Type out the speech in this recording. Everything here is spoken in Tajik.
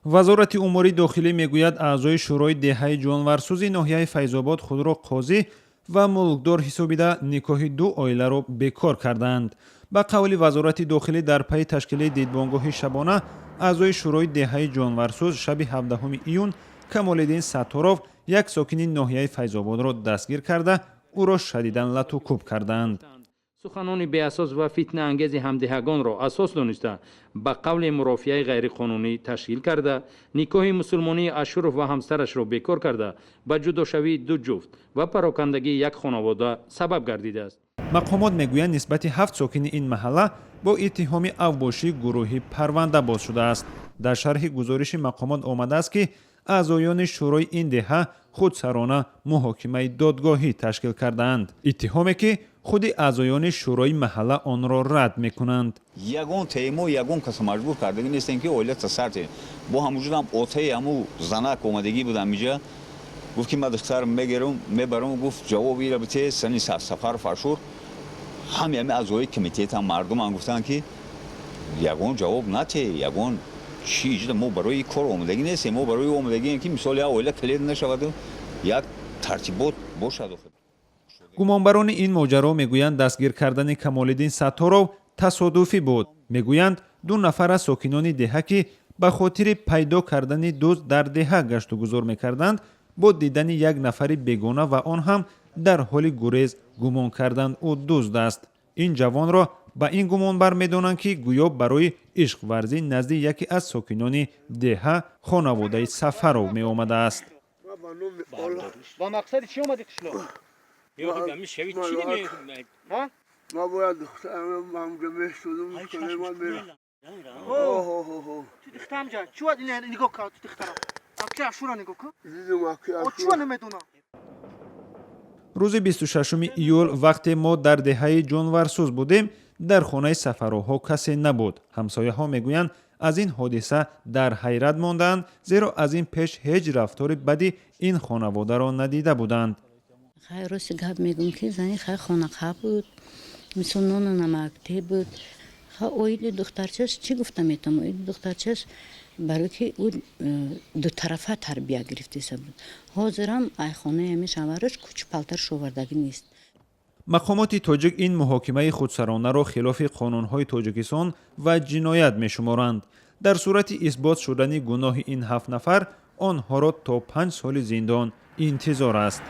Вазорати умури дохилӣ мегӯяд, аъзои шӯрои деҳаи Ҷонварсӯзи ноҳияи Файзобод худро қозӣ ва мулкдор ҳисобида, никоҳи ду оиларо бекор кардаанд. Ба қавли Вазорати дохилӣ, дар пайи ташкили дидбонгоҳи шабона аъзои шӯрои деҳаи Ҷонварсӯз шаби 17 июн Камолиддин Сатторов, як сокини ноҳияи Файзободро дастгир карда, ӯро шадидан латукӯб кардаанд. Суханони беасос ва фитнаангези ҳамдиҳагонро асос дониста, ба қавли мурофиаи ғайриқонунӣ ташкил карда, никоҳи мусулмонии Ашуров ва ҳамсарашро бекор карда, ба ҷудошавии ду ҷуфт ва парокандагии як хонавода сабаб гардидааст. Мақомот мегӯянд, нисбати ҳафт сокини ин маҳалла бо иттиҳоми авбошии гурӯҳӣ парванда боз шудааст. Дар шарҳи гузориши мақомот омадааст, ки аъзоёни шӯрои ин деҳа худсарона муҳокимаи додгоҳӣ ташкил кардаанд, иттиҳоме ки худи аъзоёни шӯрои маҳалла онро рад мекунанд. Ягон темо, ягон каса маҷбур кардагӣ нестем, ки оила тасар тем. Бо ҳамуҷудам отаи ҳаму занак омадагӣ будам иҷа, гуфт, ки ман духтарам мегирам, мебарам. Гуфт, ҷавоб ира бите сани сафар фаршур. Ҳами ҳами аъзои комитетам, мардумам гуфтанд, ки ягон ҷавоб нате, ягон чӣ иҷда. Мо барои кор омадагӣ нестем, мо барои омадагием, ки мисол як оила калид нашаваду як тартибот бошад. Гумонбарони ин моҷаро мегӯянд, дастгир кардани Камолиддин Сатторов тасодуфӣ буд. Мегӯянд, ду нафар аз сокинони деҳа, ки ба хотири пайдо кардани дузд дар деҳа гаштугузор мекарданд, бо дидани як нафари бегона ва он ҳам дар ҳоли гурез гумон карданд, ӯ дузд аст. Ин ҷавонро ба ин гумонбар медонанд, ки гӯё барои ишқварзӣ назди яке аз сокинони деҳа, хонаводаи Сафаров, меомадааст. Ба мақсади чӣ омадӣ қишлоқ? Ма бояд духтарам ҳамҷа мешудум, ман мерам. Ту духтарамҷа чӣ бояд нигоҳ кар, ту духтарам аки Ашура нигоҳ кун. Дидум аки. Чӣ намедонам. Рӯзи 26 июл, вақте мо дар деҳаи Ҷонварсӯз будем, дар хонаи Сафаровҳо касе набуд. Ҳамсояҳо мегӯянд, аз ин ҳодиса дар ҳайрат мондаанд, зеро аз ин пеш ҳеҷ рафтори бади ин хонаводаро надида буданд. Хай, рости гап мегӯм, ки зани хай хонақа буд, мисол нону намакте буд. Оиди духтарчаш чӣ гуфта метавонам? Оиди духтарчаш, барои ки ӯ дутарафа тарбия гирифтеса буд. Ҳозирам ай хонаи ҳами шавҳараш кучу палтар шовардагӣ нест. Мақомоти тоҷик ин муҳокимаи худсаронаро хилофи қонунҳои Тоҷикистон ва ҷиноят мешуморанд. Дар сурати исбот шудани гуноҳи ин ҳафт нафар, онҳоро то 5 соли зиндон интизор аст.